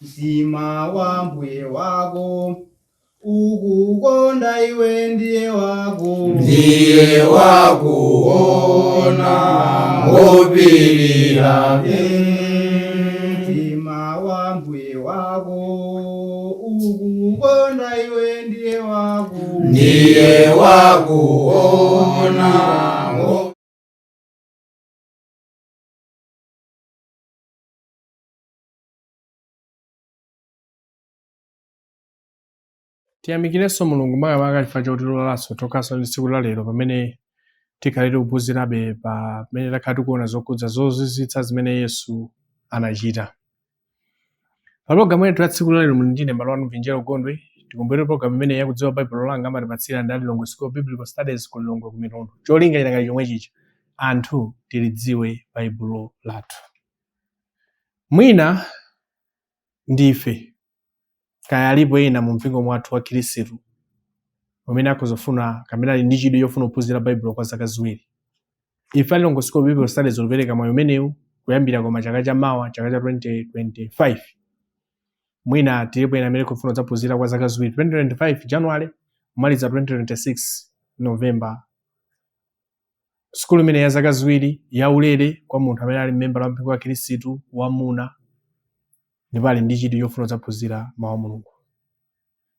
Mtima wa mbuye wako ukukonda iwe ndiye wako Ndiye wakuona ngopirira. Mtima wa mbuye wako ukukonda iwe ndiye wako Ndiye wakuona. Tiyamikirenso Mulungu makamaka chifukwa chotilolanso tokhaso ndi tsiku la lero pamene tikhale tikuphunzirabe pamene takhala tikuona zokhudza zozizwitsa zimene Yesu anachita. Pa pologalamu yathu ya tsiku la lero muli ndine m'bale wanu Vinjero Gondwe. Tikumbukire pologalamu imene yakudziwa Baibulo langa amatipatsira ndi a Lilongwe School of Biblical Studies ku Lilongwe ku Mitundu. Cholinga chinakali chomwe chija, anthu tilidziwe Baibulo lathu. Mwina ndife kaya alipo ena mu mpingo mwathu wa Khristu amene akhoza kufuna kapena ali ndi chidwi chofuna kuphunzira Baibulo kwa zaka ziwiri. Ife a Lilongwe School of Biblical Studies tikupereka mwayi umenewu kuyambira koma chaka cha mawa, chaka cha 2025. Mwina tilipo ena amene kufuna kudzaphunzira kwa zaka ziwiri, 2025 January kumaliza 2026 November. Sukulu imene ya zaka ziwiri yaulere kwa munthu amene ali membala wa mpingo wa Khristu wamuna ndipo ali ndi chidwi chofuna kudzaphunzira mawu a Mulungu.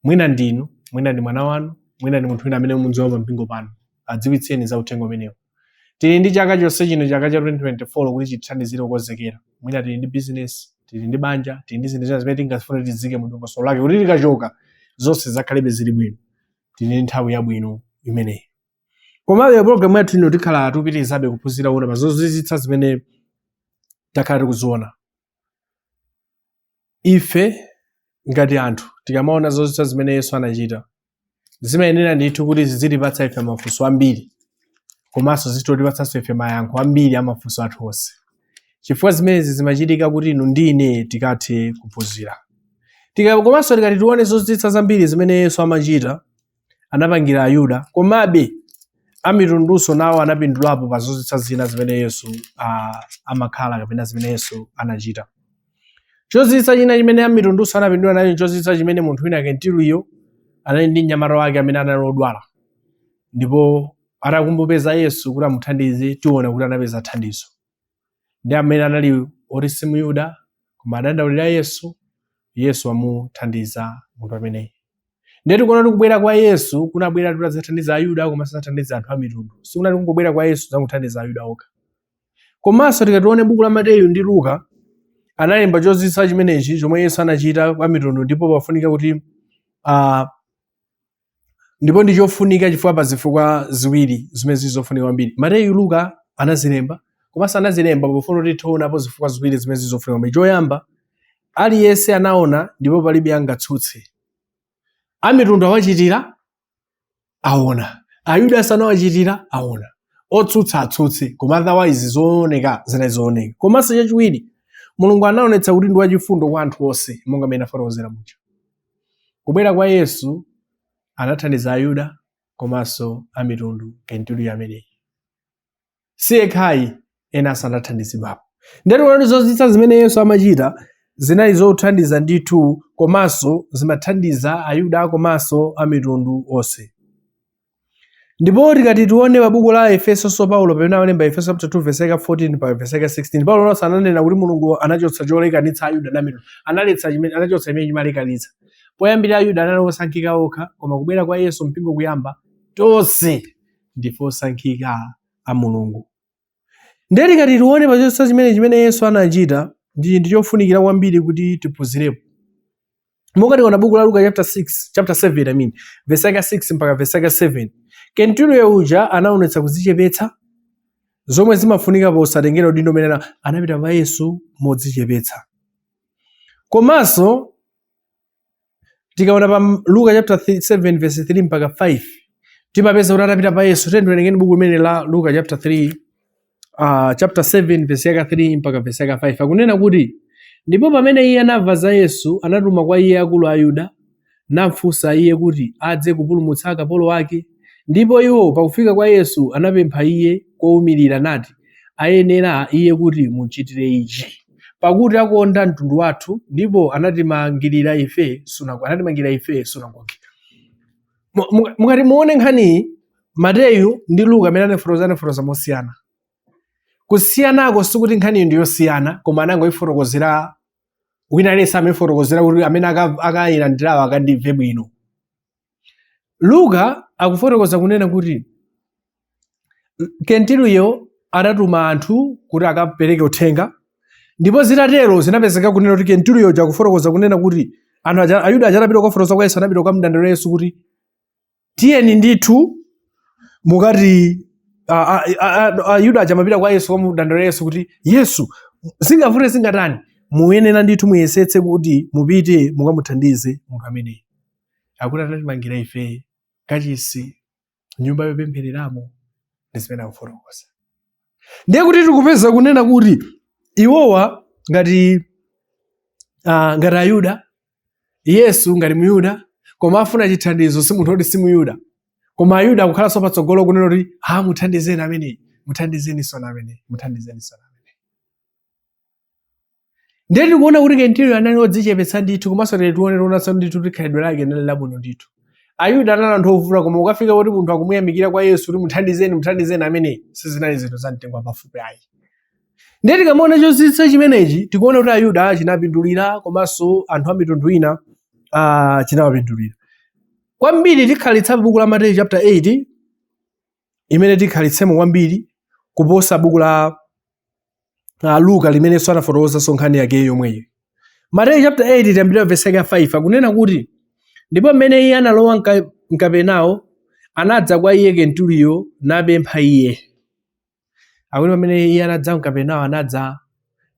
Mwina ndinu, mwina ndi mwana wanu, mwina ndi munthu wina amene mumudziwa pa mpingo pano. Adziwitseni za uthenga umenewu. Tili ndi chaka chonse chino, chaka cha 2024, kuti chitithandizire kukonzekera. Mwina tili ndi business, tili ndi banja, tili ndi zinthu zina zimene tingafune tiziike mu dongosolo lake kuti tikachoka zonse zikhalebe zili bwino. Tili ndi nthawi yabwino imeneyi. Komabe programu yathu ino tikhala tikupitirizabe kuphunzira kuona pa zozizwitsa zimene takhala tikuziona. Ife ngati anthu tikamaona zozizwitsa zimene Yesu anachita, zimayenera ndithu kuti zizitipatsa ife mafunso ambiri, komanso zitotipatsanso ife mayankho ambiri a mafunso athu onse, chifukwa zimenezi zimachitika kuti inu ndi ine tikathe kuphunzira. Komanso tikati tione zozizwitsa zambiri zimene Yesu amachita, anapangira Ayuda, komabe amitundunso nawo anapindulapo pa zozizwitsa zina zimene Yesu amakhala kapena zimene Yesu anachita. Chozizwitsa china chimene amitundunso anapindula nacho, chozizwitsa chimene munthu wina Kenturiyo anali ndi mnyamata wake amene anali odwala, ndipo atakumupeza Yesu kuti amuthandize, tiona kuti anapeza thandizo. Ndi amene anali oti si Muyuda, koma adandaulira Yesu, Yesu amuthandiza munthu ameneyi. Ndiye tikuona kuti kubwera kwa Yesu kunabwera kuti adzathandiza Ayuda komanso adzathandiza anthu a mitundu. Sikunali kungobwera kwa Yesu kudzangothandiza Ayuda okha. Komanso tikatione buku la Mateyu ndi Luka, analemba chozizwitsa chimenechi chomwe Yesu anachita kwa mitundu, ndipo pafunika kuti ndipo ndi chofunika chifukwa pa zifukwa ziwiri zimene zili zofunika kwambiri. Mateyu, Luka anazilemba, komanso anazilemba pofuna kuti tionapo zifukwa ziwiri zimene zili zofunika kwambiri. Choyamba, aliyense anaona ndipo palibe angatsutse. Amitundu awachitira aona, Ayuda sanawachitira aona, otsutsa atsutse, koma otherwise zooneka zinali zooneka. Komanso chachiwiri, Mulungu anaonetsa kuti ndi wachifundo kwa anthu onse, monga mmene afotokozera muja. Kubwera kwa Yesu anathandiza Ayuda komanso amitundu, Kenturiyo ameneyi. Si yekhayi, ena sanathandizidwapo. Ndiye tikuona kuti zozizwitsa zimene Yesu amachita zinali zothandiza ndithu, komanso zimathandiza Ayuda komanso amitundu onse. Ndipo tikati tione pa buku la Efeso, Paulo pamene amalemba Efeso chapter 2 verse 14 pa verse 16, Paulo nonse ananena kuti Mulungu anachotsa cholekanitsa Ayuda ndi amitundu, analetsa chimene anachotsa chimene chimalekanitsa. Poyambirira Ayuda anali osankhika okha, koma kubwera kwa Yesu mpingo kuyamba, tonse ndife osankhika a Mulungu. Ndiye tikati tione pa chozizwitsa chimene Yesu anachita, ndi chinthu chofunikira kwambiri kuti tiphunzirepo. Monga tikaona buku la Luka chapter 6, chapter 7 I mean, verse yake 6 mpaka verse yake 7. Kenturiyo uja anaonetsa kudzichepetsa zomwe zimafunika posatengera udindo umene anapita pa Yesu modzichepetsa. Komanso tikaona pa Luka chapter 7 verse 3 mpaka 5, timapeza kuti atapita pa Yesu. Tiyeni tiwerengeni buku limene la Luka chapter 3, chapter 7 verse yake 3 mpaka verse yake 5. Akunena kuti, ndipo pamene iye anamva za Yesu, anatuma kwa iye akulu a Yuda, namfunsa iye kuti adze kupulumutsa akapolo ake. Ndipo iwo pakufika kwa Yesu anapempha iye kowumirira, nati, ayenera iye kuti muchitire ichi. Pakuti akonda mtundu wathu, ndipo anatimangirira ife sunagoge, anatimangira ife sunagoge. Mukati muone nkhaniyi, Mateyu ndi Luka amene anafotokoza, anafotokoza mosiyana. Kusiyanako sikuti nkhaniyi ndi yosiyana, koma anangoyifotokozera wina aliyense amayifotokozera kuti amene akayilandirawo akandimve bwino. Luka akufotokoza kunena kuti Kenturiyo adatuma anthu kuti akapereke uthenga, ndipo zitatero zinapezeka kunena kuti Kenturiyo uja akufotokoza kunena kuti anthu aja, Ayuda aja atapita kukafotokoza kwa Yesu, anapita kukamudandaulira Yesu kuti tiyeni ndithu mukati Ayuda aja amapita kwa Yesu kukamudandaulira Yesu kuti Yesu, zingavute zingatani, muyenera ndithu muyesetse kuti mupite mukamuthandize munthu ameneyi, akuti anatimangira ife kachisi, nyumba yopemphereramo. Ndi zimene akufotokoza. Ndiye kuti tikupeza kunena kuti iwowa ngati Ayuda, Yesu ngati Muyuda, koma afuna chithandizo si munthu woti si Muyuda, koma Ayuda akukhalanso patsogolo kunena kuti ha, muthandizeni ameneyi, muthandizeni sona ameneyi, muthandizeni sona ameneyi. Ndiye tikuona kuti Kenturiyo anali odzichepetsa ndithu, komanso tili tione tionanso ndithu kuti khalidwe lake linali labwino ndithu. Ayuda anali anthu ovuta, koma ukafika kuti munthu akumuyamikira kwa Yesu kuti muthandizeni, muthandizeni ameneyi, sizinali zinthu za mtengo wapafupi ayi. Ndiye tikamaona chozizwitsa chimenechi, tikuona kuti Ayuda chinapindulira, komanso anthu a mitundu ina chinawapindulira kwambiri. Tikhalitsa buku la Mateyu chapter 8 imene tikhalitsemo kwambiri kuposa buku la Luka limenenso anafotokozanso nkhani yake yomweyo. Mateyu chapter 8 tiyambira verse yake ya 5, akunena kuti ndipo mmene iye analowa mKapenawo, anadza kwa iye Kenturiyo napempha iye. Akuti pamene iye anadza mKapenawo, anadza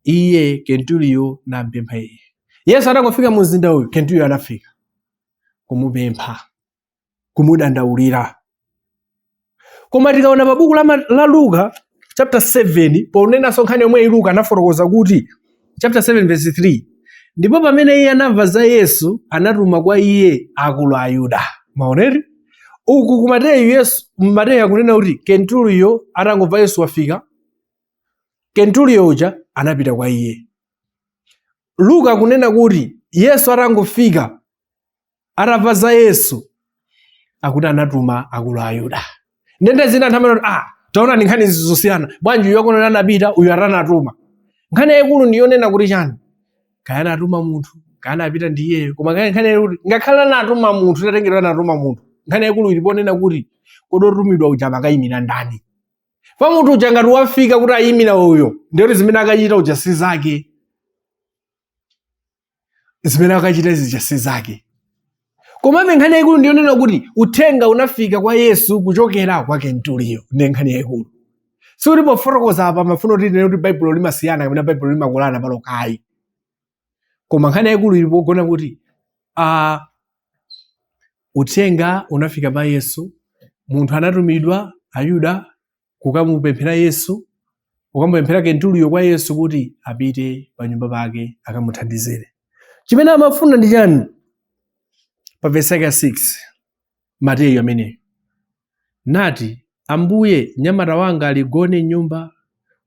iye Kenturiyo nampempha iye. Yesu atangofika mu mzinda uyu, Kenturiyo anafika kumupempha, kumudandaulira. Koma tikaona pa buku la Luka chapter 7, ponenanso nkhani yomweyi, Luka anafotokoza kuti chapter 7 verse 3, ndipo pamene iye anamva za Yesu, anatuma kwa iye akulu a Ayuda. Maoneri uku ku Mateyu, Yesu Mateyu akunena kuti Kenturiyo atangomva Yesu wafika, Kenturiyo uja anapita kwa iye. Luka akunena kuti Yesu atangofika, atamva za Yesu, akuti anatuma akulu a Ayuda. Ndende zina anthu amene taonani nkhani izi zosiyana bwanji, uyu akunena anapita, uyu atanatuma. Nkhani yayikulu ndi yonena kuti chani, kaya anatuma munthu, kaya anapita ndi iyeyo, koma nkhani yayikulu ngakhale anatuma munthu, tatengera anatuma munthu, nkhani yayikulu ili ponena kuti kodi otumidwa uja amakayimira ndani? Pa munthu uja ngati wafika kuti ayimira uyo, ndiyoti zimene akachita uja si zake, zimene akachita zija si zake. Komabe nkhani yayikulu ndiyonena kuti uthenga unafika kwa Yesu kuchokera kwa Kenturiyo. Ndiye nkhani yayikulu. Sikuti pofotokoza apa amafuna kuti tinene kuti Baibulo limasiyana kapena Baibulo limakulana palokhayi, koma nkhani yayikulu ili pogona kuti uthenga unafika pa Yesu, munthu anatumidwa Ayuda kukamupemphera Yesu, kukamupemphera Kenturiyo kwa Yesu kuti apite pa nyumba pake akamuthandizire. Chimene amafuna ndi chani? Pa vesi yake ya 6, Mateyu ameneyo nati, Ambuye, mnyamata wanga ali gone m'nyumba,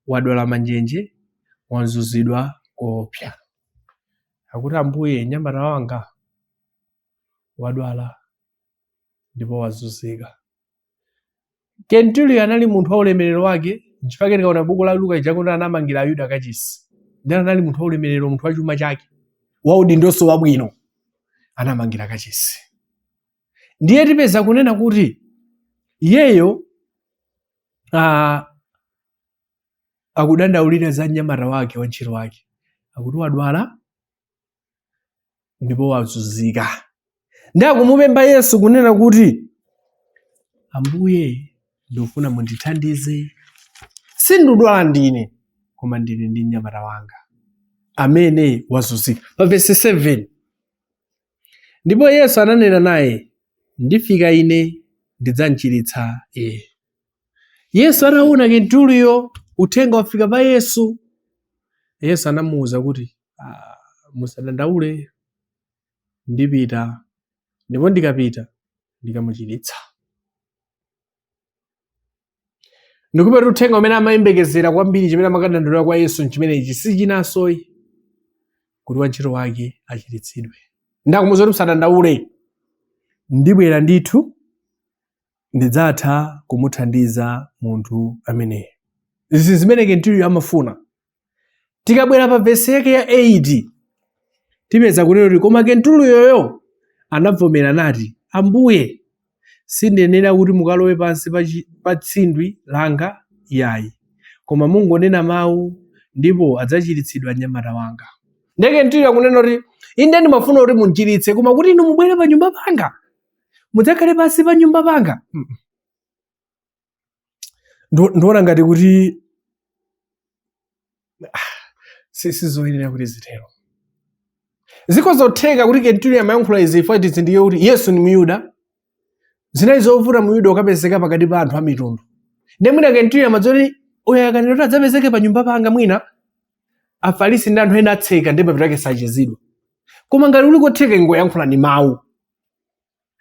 wadwala manjenje, wazunzidwa koopsa. Akuti Ambuye, mnyamata wanga wadwala ndipo wazunzika. Kenturiyo anali munthu wa ulemerero wake, nchifukwa tikaona buku la Luka ija kuti anamangira Ayuda kachisi. Ndiye anali munthu wa ulemerero, munthu wa chuma chake, wa udindonso wabwino, anamangira kachisi. Ndiye tipeza kunena kuti iyeyo akudandaulira za mnyamata wake, wa ntchito wake, akuti wadwala ndipo wazunzika. Ndi akumupempha Yesu kunena kuti Ambuye, ndikufuna mundithandize, sindidwala ndine, koma ndili ndi mnyamata wanga amene wazunzika. Pa vesi 7, ndipo Yesu ananena naye, ndifika ine, ndidzamchiritsa iye. Yesu ataona Kenturiyo, uthenga wafika pa Yesu, Yesu anamuwuza kuti musadandaule, ndipita, ndipo ndikapita ndikamuchiritsa. Ndikupeta uthenga umene amayembekezera kwambiri, chimene amakadandaulira kwa Yesu nchimenechi, si chinansoyi. Kuti wantchito wake achiritsidwe. Ndakumuwuza kuti musadandaule, ndibwera ndithu, ndidzatha kumuthandiza munthu ameneyo. Izi zimene Kenturiyo amafuna. Tikabwera pa vesi yake ya 8, tipeza kunena kuti koma Kenturiyoyo anavomera nati, Ambuye, sindiyenera kuti mukalowe pansi pa tsindwi langa iyayi, koma mungonena mawu ndipo adzachiritsidwa mnyamata wanga. Ndiye Kenturiyo akunena kuti inde ndimafuna kuti mundichiritse, koma kuti inu mubwere pa nyumba panga, mudzakhale pansi pa nyumba panga. Ndiona ngati kuti sizoyenera kuti zitero. Zikhoza kutheka kuti Kenturiyo amayankhula izi chifukwa tizindikire kuti Yesu ni Myuda. Zinali zovuta Myuda ukapezeka pakati pa anthu a mitundu. Ndiye mwina Kenturiyo amadziwa kuti uyu akanena kuti adzapezeke pa nyumba panga, mwina Afarisi ndi anthu ena atseka ndi mapeto ake sachizidwa. Koma ngati uli kotheka ingoyankhula ni mawu,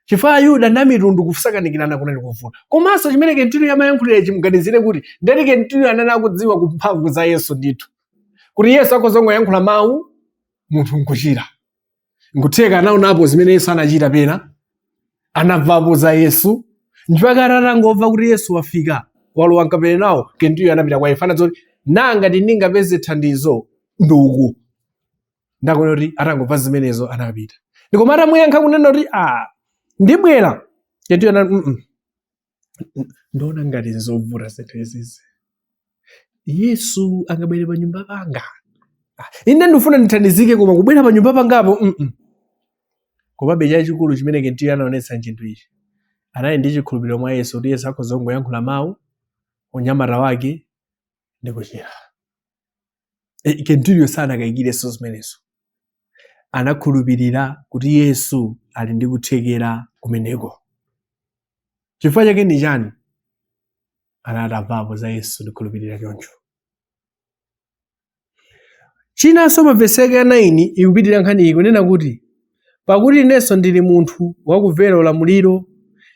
chifukwa Ayuda ndi amitundu kusakanikirana kunali kovuta. Komanso chimene Kenturiyo amayankhulira ichi, muganizire kuti ndati Kenturiyo anali akudziwa ku mphamvu za Yesu ndithu, kuti Yesu akhoza kungoyankhula mawu munthu nkuchira. Nkutheka anaonapo zimene Yesu anachita, pena anamvapo za Yesu, mpaka atangomva kuti Yesu wafika, walowa mKaperenawo, Kenturiyo anapita kwa Yesu. Anadziwa kuti nanga ndingapeze thandizo nduku. Ndakuona kuti atangomva zimenezo anapita. Ndikoma atamuyankha kunena kuti ndibwera, Kenturiyo anati Ndiona ngati nzovuta zinthu izizi. Yesu angabwere pa nyumba panga? Ine ndifuna ndithandizike, koma kubwera pa nyumba pangapo Komabe chachikulu chimene Kenturiyo anaonetsa nchinthu ichi, anali ndi chikhulupiriro mwa Yesu kuti Yesu akhoza kungoyankhula mawu mnyamata wake ndi kuchira. Kenturiyo sanakayikirenso zimenezo, anakhulupirira kuti Yesu ali ndi kuthekera kumeneko. Chifukwa chake ndi chani? Anatamvapo za Yesu, ndikhulupirira choncho. Chinanso, mavesi yake ya 9 ikupitirira nkhani iyi kunena kuti, pakuti inenso ndili munthu wakumvera ulamuliro,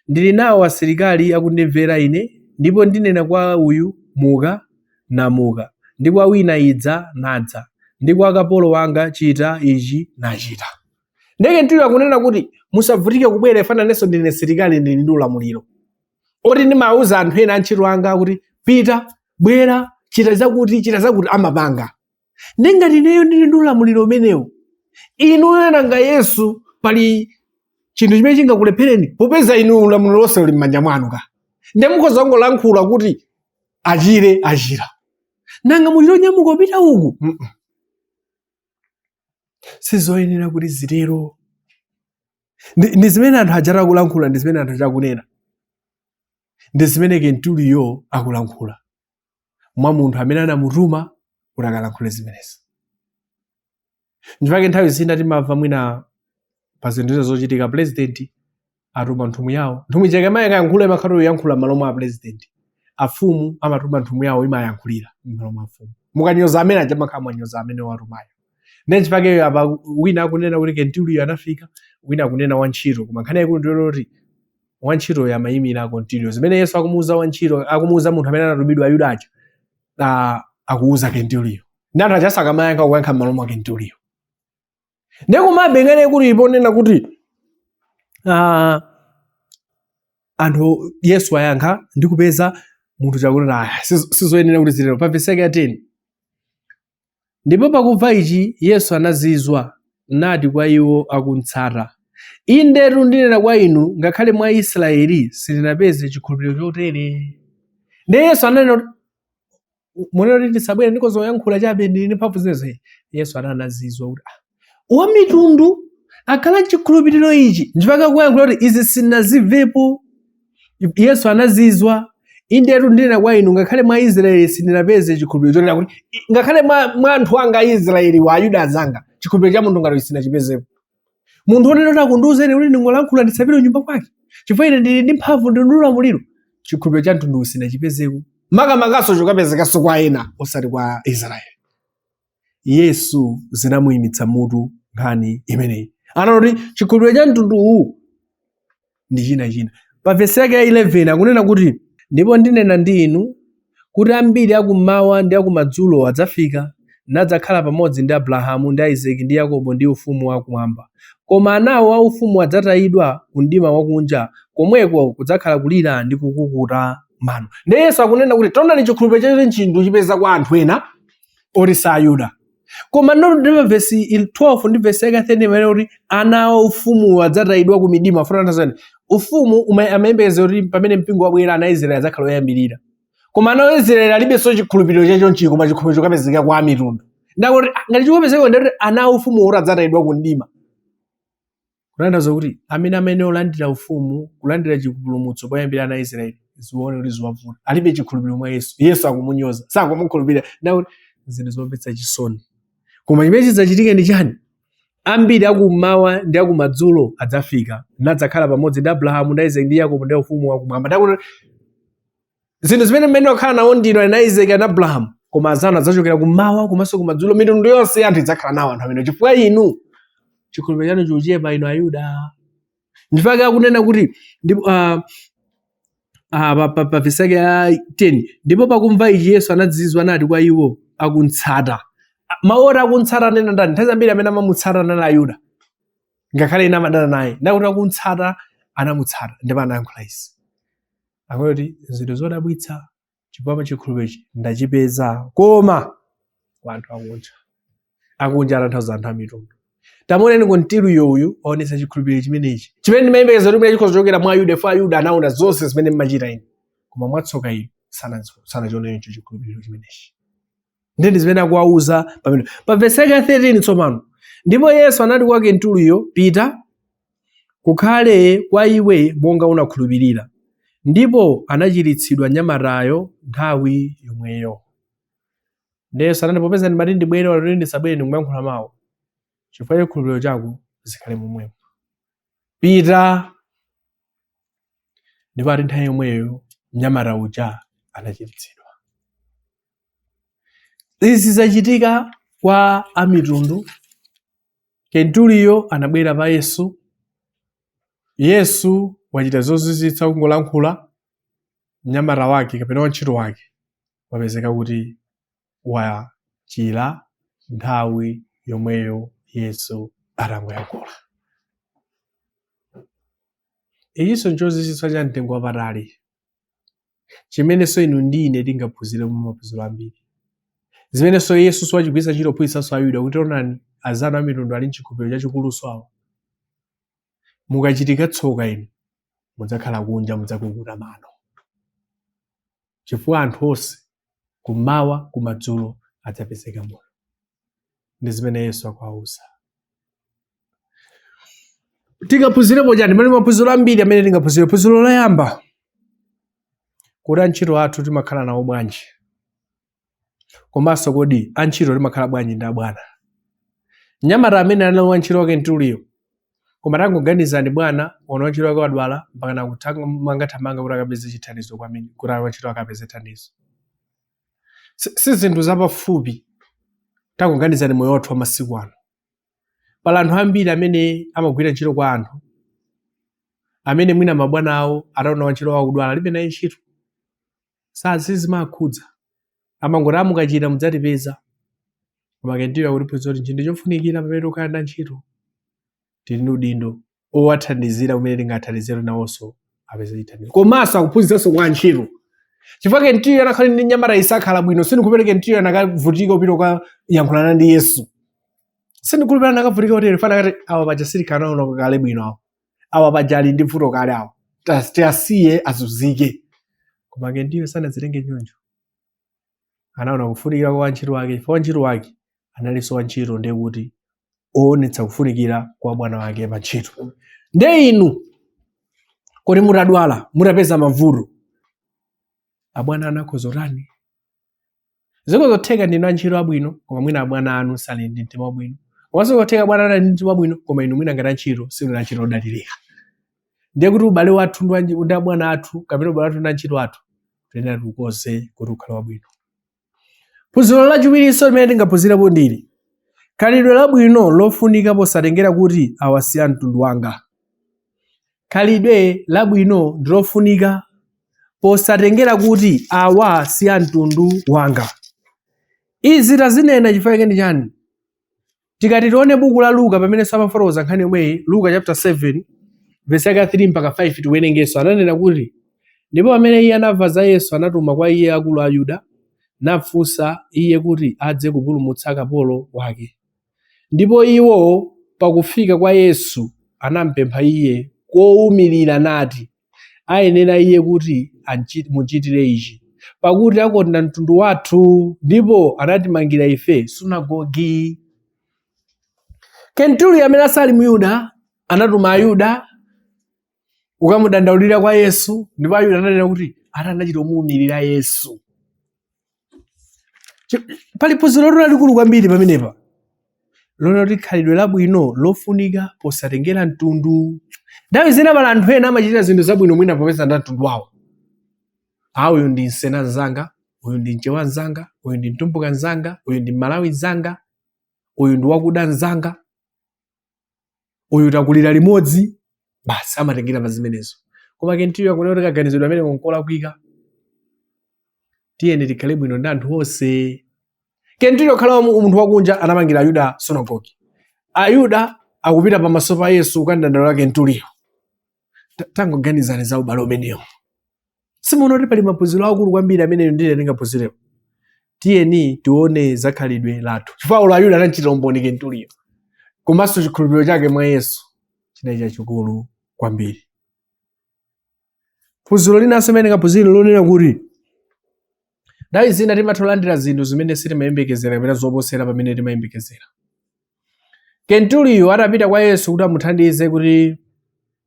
ndili nawo asilikali akundimvera ine, ndipo ndinena kwa uyu, muka, namuka, ndi kwa wina, idza, nadza, ndi kwa kapolo wanga, chita ichi, nachita. Ndiye Kenturiyo akunena kuti musavutike kubwera, ifana inenso ndine msilikali, ndili ndi ulamuliro oti ndimawuza anthu ena antchito anga kuti pita, bwera, chita zakuti, chita zakuti, amapanga. Ndi ngati ineyo ndili ndi ulamuliro umenewu, inuyo nanga Yesu pali chinthu chimene chingakulephereni? Popeza inu ulamuliro wonse uli m'manja mwanu ka, ndiye mukhoza kungolankhula kuti achire, achira. Nanga muchite kunyamuka kupita uku? Sizoyenera kuti zitero. Ndi zimene anthu aja akulankhula, ndi zimene anthu aja akunena, ndi zimene Kenturiyo akulankhula mwa munthu amene anamutuma kuti akalankhule zimenezi. Nchifukwa nthawi zina timamva mwina pa zinthu zina zochitika, president atuma nthumwi yawo, nthumwi ija ikamayankhula imakhala yoyankhula m'malo mwa president. Afumu amatuma nthumwi yawo, imayankhulira m'malo mwa afumu. Mukanyoza amene aja, makhala mwanyoza amene watumayo. Ndiye nchifukwa apa wina akunena kuti Kenturiyo anafika, wina akunena wantchito, koma nkhani yaikulu ndiyo kuti wantchitoyo amayimira Kenturiyo. Zimene Yesu akumuuza wantchito, akumuuza munthu amene anatumidwa, Ayuda aja, akuuza Kenturiyo, ndi anthu aja sakamayankha, kuyankha m'malo mwa Kenturiyo. Ndiye komabe nkhani yaikulu iponena kuti anthu Yesu ayankha ndi kupeza munthu chakunena aya sizoyenera kuti zitero. Pa vesi yake ya 10, ndipo pakumva ichi Yesu anazizwa, nati kwa iwo akumtsata, indetu ndinena kwa inu, ngakhale mwa Israeli sindinapeze chikhulupiriro chotere. Ndiye Yesu ananena kuti munena kuti ndisabwere, ndikhoza kuyankhula chabe, ndili ndi mphamvu zimenezo. Yesu anazizwa kuti wa mitundu akhala chikhulupiriro ichi, nchifukwa kuyankhula kuti izi sindinazimvepo. Yesu anazizwa, indetu ndinena kwa inu, ngakhale mwa Israeli sindinapeze chikhulupiriro chonena kuti ngakhale mwa anthu anga Aisraeli wa Ayuda azanga, chikhulupiriro cha munthu ngati sindinachipezepo. Munthu wonena kuti akundiuza ine kuti ndingolankhula, ndisapite kunyumba kwake chifukwa ine ndili ndi mphamvu, ndili ndi ulamuliro, chikhulupiriro cha mtundu sindinachipezeko, makamakaso chikapezekanso kwa ena osati kwa Israeli. Yesu zinamuyimitsa mutu nkhani imeneyi, anati chikhulupiriro cha mtundu uwu ndi china china. Pa vesi yake ya 11 akunena kuti, ndipo ndinena ndi inu kuti ambiri akummawa ndi akumadzulo adzafika Nadzakhala pamodzi ndi Abrahamu ndi Isake ndi Yakobo ndi ufumu wakumwamba. Koma anawo a ufumu adzatayidwa ku mdima wakunja, komweko kudzakhala kulira ndi kukukuta mano. Ndiye Yesu akunena kuti taonani chikhulupiriro chachonchi ndikuchipeza kwa anthu ena oti si Ayuda. Koma ndi pa vesi 12 ndi vesi yake 13 imene kuti ana a ufumu adzatayidwa ku midima afuna tanthauza ufumu amayembekeza kuti pamene mpingo wabwera ana a Israeli adzakhala oyambirira. Koma ana a Israeli alibenso chikhulupiriro chachonchi koma chikhulupiriro chikapezeka kwa amitundu. Ndakuti ngati chikupezeka ndikuti ana a ufumu oti adzatayidwa ku mdima. Kutanthauza kuti amene olandira ufumu, kulandira chipulumutso poyambira ana a Israeli, zione kuti ziwavuta. Alibe chikhulupiriro mwa Yesu. Yesu akumunyoza, sakumukhulupirira. Ndakuti zinthu zomvetsa chisoni. Koma chimene chidzachitike ndi chani? Ambiri akummawa ndi akumadzulo adzafika, nadzakhala pamodzi ndi Abrahamu ndi Isake ndi Yakobo ndi ufumu wakumwamba. Ndakuti zinthu zimene mmene wakhala nawo ndinu ana Isake ndi Abrahamu, koma azanu adzachokera kummawa komanso kumadzulo, mitundu yonse ya anthu idzakhala nawo anthu amene, chifukwa inu chikhulupiriro chanu chikuchepa inu Ayuda. Ndifake akunena kuti ndipo pa vesi yake ya 10, ndipo pakumva ichi Yesu anadzizwa nati kwa iwo akuntsata. Mawu oti akuntsata anena ndani? Nthawi zambiri amene amamutsata anali Ayuda, ngakhale ena amadana naye. Ndakuti akuntsata, anamutsata ndipo anayankhula izi akuti zinthu zodabwitsa, chifukwa chikhulupiriro ndachipeza koma kwa anthu akunja. Akunja atanthauza anthu a mitundu. Tamuoneni Kenturiyo uyu waonetsa chikhulupiriro chimenechi chimene ndimayembekeza kuti chikhoza kuchokera mwa Ayuda, ifo Ayuda anaona zonse zimene mmachita inu, koma mwatsoka inu sanachionenso chikhulupiriro chimenechi. Ndiye ndi zimene akuwauza pamene pa vesi yake ya 13 tsopano. Ndipo Yesu anati kwa Kenturiyo, pita, kukhale kwa iwe monga unakhulupirira. Ndipo anachiritsidwa mnyamatayo nthawi yomweyo. Ndiye Yesu anati, popeza ndimati ndibwere, walero ndisabwere, ndikuyankhula mawu, chifukwa chikhulupiriro chako zikhale momwemo. Pita. Ndipo ati nthawi yomweyo mnyamata uja anachiritsidwa. Izi zachitika kwa amitundu. Kenturiyo anabwera pa Yesu. Yesu wachita zozizwitsa kungolankhula, mnyamata wake kapena wantchito wake wapezeka kuti wachira nthawi yomweyo Yesu atangoyankhula. Ichinso nchozizwitsa cha mtengo wapatali chimenenso inu ndi ine tingaphunziremo maphunziro ambiri, zimenenso Yesu wachigwiritsa ntchito kuphunzitsanso Ayuda kuti onani azanu a mitundu ali nchikhulupiriro chachikuluso awa. Mukachitika tsoka inu mudzakhala kunja, mudzakukuta mano, chifukwa anthu onse kummawa kumadzulo adzapezeka muno. Ndi zimene Yesu akuwauza. Tingaphunzirepo chani? Pali maphunziro ambiri amene tingaphunzire. Phunziro loyamba, kodi antchito athu timakhala nawo bwanji? Komanso kodi antchito timakhala bwanji ndi abwana? Mnyamata amene anali wantchito wa Kenturiyo, koma tangoganizani bwana waona wantchito wake wadwala mpaka nakuthamangathamanga kuti akapeze chithandizo kwa amene kuti wantchito wake apeze thandizo. Si zinthu zapafupi. Tangoganizani moyo wathu wa masiku ano. Pali anthu ambiri amene amagwira ntchito kwa anthu amene mwina mabwana awo ataona wantchito wawo akudwala alibe naye ntchito, sizimakhudza, amangoti amukachira mudzatipeza. Koma Kenturiyo akutiphunzitsa kuti chinthu chofunikira pamene tikukhala ndi antchito, tili ndi udindo owathandizira kumene tingathandizire nawonso apeze chithandizo. Komanso akuphunzitsanso kwa antchito, chifukwa Kenturiyo anakhala ndi mnyamata isakhala bwino. Sindikupereka Kenturiyo anakavutika kupita kukayankhulana ndi Yesu, sindikhulupirira anakavutika kotero fana kati awa paja silikanaona kale bwino, awa paja ali ndi vuto kale, awa tiyasiye azunzike. Koma Kenturiyo sanazitenge choncho, anaona kufunikira kwa wantchito wake, chifukwa wantchito wake analinso wantchito, ndiye kuti oonetsa kufunikira kwa bwana wake pa ntchito. Ndiye inu kodi mutadwala, mutapeza mavuto, abwana anu akhoza kutani? Zikhoza kutheka ndinu antchito abwino, koma mwina abwana anu sali ndi mtima wabwino. Komanso kutheka bwana anu ali ndi mtima wabwino, koma inu mwina ngati antchito simuli antchito odalirika. Ndiye kuti ubale wathu ndi abwana athu kapena ubale wathu ndi antchito athu tiyenera tiukonze kuti ukhale wabwino. Phunziro lachiwirinso limene tingaphunzirepo ndili khalidwe labwino lofunika posatengera kuti awa si a mtundu wanga. Khalidwe labwino ndi lofunika posatengera kuti awa si a mtundu wanga. Izi tazinena chifukwa chake ndi chani? Tikati tione buku la Luka pamene samafotokoza nkhani yomweyi, Luka chapter 7 verse yake 3 mpaka 5, tiwerengenso. Ananena kuti, ndipo pamene iye anamva za Yesu, anatuma kwa iye akulu a Yuda, nafunsa iye kuti adze kupulumutsa kapolo wake. Ndipo iwo pakufika kwa Yesu anampempha iye kowumirira nati, ayenera iye kuti muchitire ichi, pakuti akonda mtundu wathu, ndipo anatimangira ife sunagogi. Kenturiyo amene asali Myuda anatuma Ayuda kukamudandaulira kwa Yesu, ndipo Ayuda ananena kuti anachita kumuwumirira Yesu. Pali phunziro lalikulu kwambiri pamenepa, lonena kuti khalidwe labwino lofunika posatengera mtundu. Nthawi zina pali anthu ena amachita zinthu zabwino mwina popeza ndi mtundu wawo. Ah, uyu ndi Msena mzanga, uyu ndi Mchewa mzanga, uyu ndi Mtumbuka mzanga, uyu ndi Mmalawi mzanga, uyu ndi wakuda mzanga, uyu takulira limodzi, basi amatengera pa zimenezo. Koma Kenturiyo akunena kuti kaganizidwe amene nkolakwika. Tiyeni tikhale bwino ndi anthu onse. Kenturiyo khala munthu wakunja anamangira Ayuda sunagogi. Ayuda akupita pamaso pa Yesu kukadandaula Kenturiyo. Tangoganizani za ubale umenewo. Simuona kuti pali maphunziro akulu kwambiri amene ndine ndingaphunzirepo? Tiyeni tione za khalidwe lathu, chifukwa olo Ayuda anachitira umboni Kenturiyo, komanso chikhulupiriro chake mwa Yesu chinali chachikulu kwambiri. Phunziro linanso limene ndingaphunzire lonena kuti nthawi zina timatha kulandira zinthu zimene sitimayembekezera kapena zoposera pamene timayembekezera. Kenturiyo atapita kwa Yesu kuti amuthandize kuti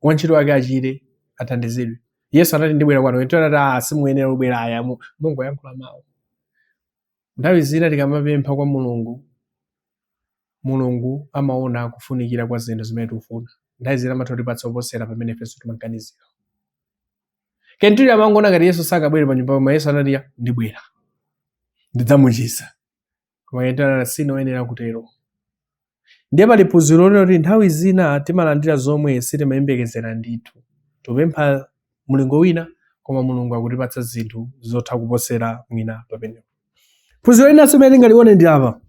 wantchito wake achire, athandizidwe, Yesu anati ndibwera kwanu. Kenturiyo anati, ah, simuyenera kubwera aya, mungoyankhula mawu. Nthawi zina tikamapempha kwa Mulungu, Mulungu amaona kufunikira kwa zinthu zimene tikufuna. Nthawi zina amatha kutipatsa kuposera pamene ifenso timaganizira. Kenturiyo amangoona ngati Yesu sakabwere pa nyumba, koma Yesu anati, ya, ndibwera, ndidzamuchiza. Koma Kenturiyo anati, sinoyenera kutero. Ndiye pali phunziro lonena kuti nthawi zina timalandira zomwe sitimayembekezera ndithu. Tikupempha mulingo wina, koma Mulungu akutipatsa zinthu zotha kuposera mwina pamenepo. Phunziro linanso limene tingalione ndi apa: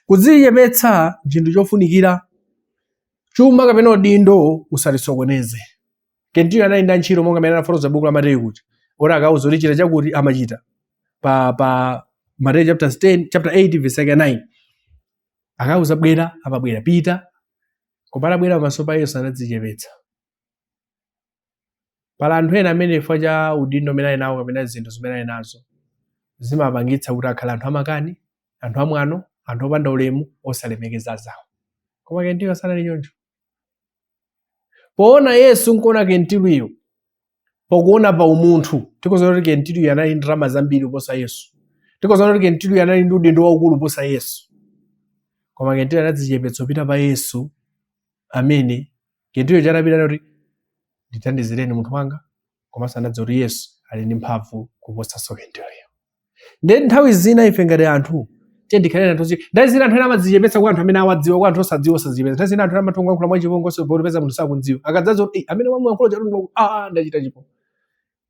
kudzichepetsa chinthu chofunikira. Chuma kapena udindo usatisokoneze. Kenturiyo anali ndi antchito monga amene anafotokoza buku la Mateyu kuti oti akauza kuti chita chakuti amachita. Pa Mateyu chapter 10, chapter 8 verse yake 9, akauza bwera amabwera, pita. Koma atabwera pamaso pa Yesu anadzichepetsa. Pali anthu ena amene chifukwa cha udindo umene ali nawo kapena zinthu zimene ali nazo zimapangitsa kuti akhale anthu amakani, anthu amwano, anthu opanda ulemu, osalemekeza zawo. Koma Kenturiyo sanali choncho. Poona Yesu nkuona Kenturiyo, pokuona pa umunthu, tikuona kuti Kenturiyo anali ndi ndalama zambiri kuposa Yesu, tikuona kuti Kenturiyo anali ndi udindo waukulu kuposa Yesu. Koma Kenturiyo anadzichepetsa kupita pa Yesu, amene Kenturiyo chanapita kuti ndithandizireni munthu wanga, komanso anadziwa kuti Yesu ali ndi mphamvu kuposanso Kenturiyo. Ndiye nthawi zina ife ngati anthu tiye ndikhale anthu nthawi zina anthu ena amadzichepetsa kwa anthu amene awadziwa, kwa anthu osadziwa osadzichepetsa. Nthawi zina anthu ena amatha kuyankhula mwachipongwe popeza munthu sakundziwa, akadzadziwa kuti amene wamuyankhula chatundu, ah, ndachita chipongwe.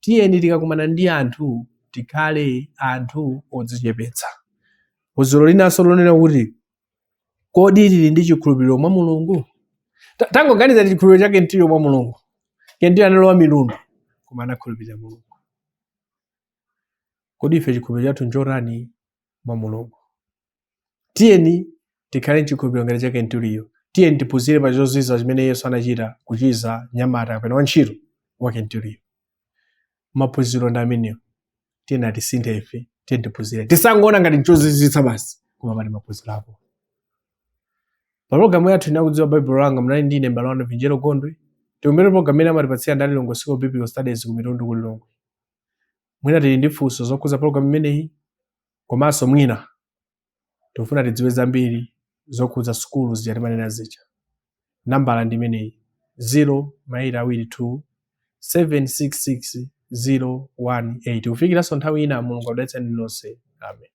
Tiyeni tikakumana ndi anthu tikhale anthu odzichepetsa. Phunziro linanso lonena kuti kodi tili ndi chikhulupiriro mwa Mulungu? Tangoganiza chikhulupiriro cha Kenturiyo mwa Mulungu. Kenturiyo analowa mitundu, koma anakhulupirira Mulungu. Kodi ife chikhulupiriro chathu nchotani mwa Mulungu? Tiyeni tikhale chikhulupiriro ngati cha Kenturiyo. Tiyeni tiphunzire pa chozizwa chimene Yesu anachita kuchiza mnyamata kapena wantchito wa Kenturiyo. Maphunziro ndi amenewo. Tiyeni atisinthe ife, tiyeni tiphunzire. Tisangoona ngati nchozizwitsa basi, koma pali maphunziro ako. Pa programu yathu inakudziwa Baibulo langa munali ndine m'bale wanu Vinjero Gondwe. Tikumvera programu imene amatipatsira ndi Lilongwe School of Biblical Studies ku Mitundu ku Lilongwe. Mwina tili ndi funso zokhudza programu imeneyi, komanso mwina tikufuna tidziwe zambiri zokhudza sukulu zija timanena zija. Nambala ndi imeneyi: 0 mairi awiri 2 766 018. Kufikiranso nthawi ina, Mulungu akudalitseni nonse. Amen.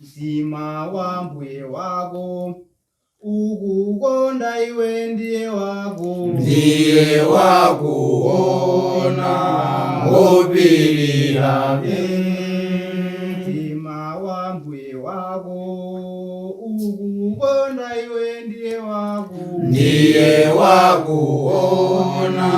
Mtima wa mbuye wako ukukonda iwe ndiye wako, ndiye wakuona ngopirira. Mtima wa mbuye wako wako Ndiye wakuona.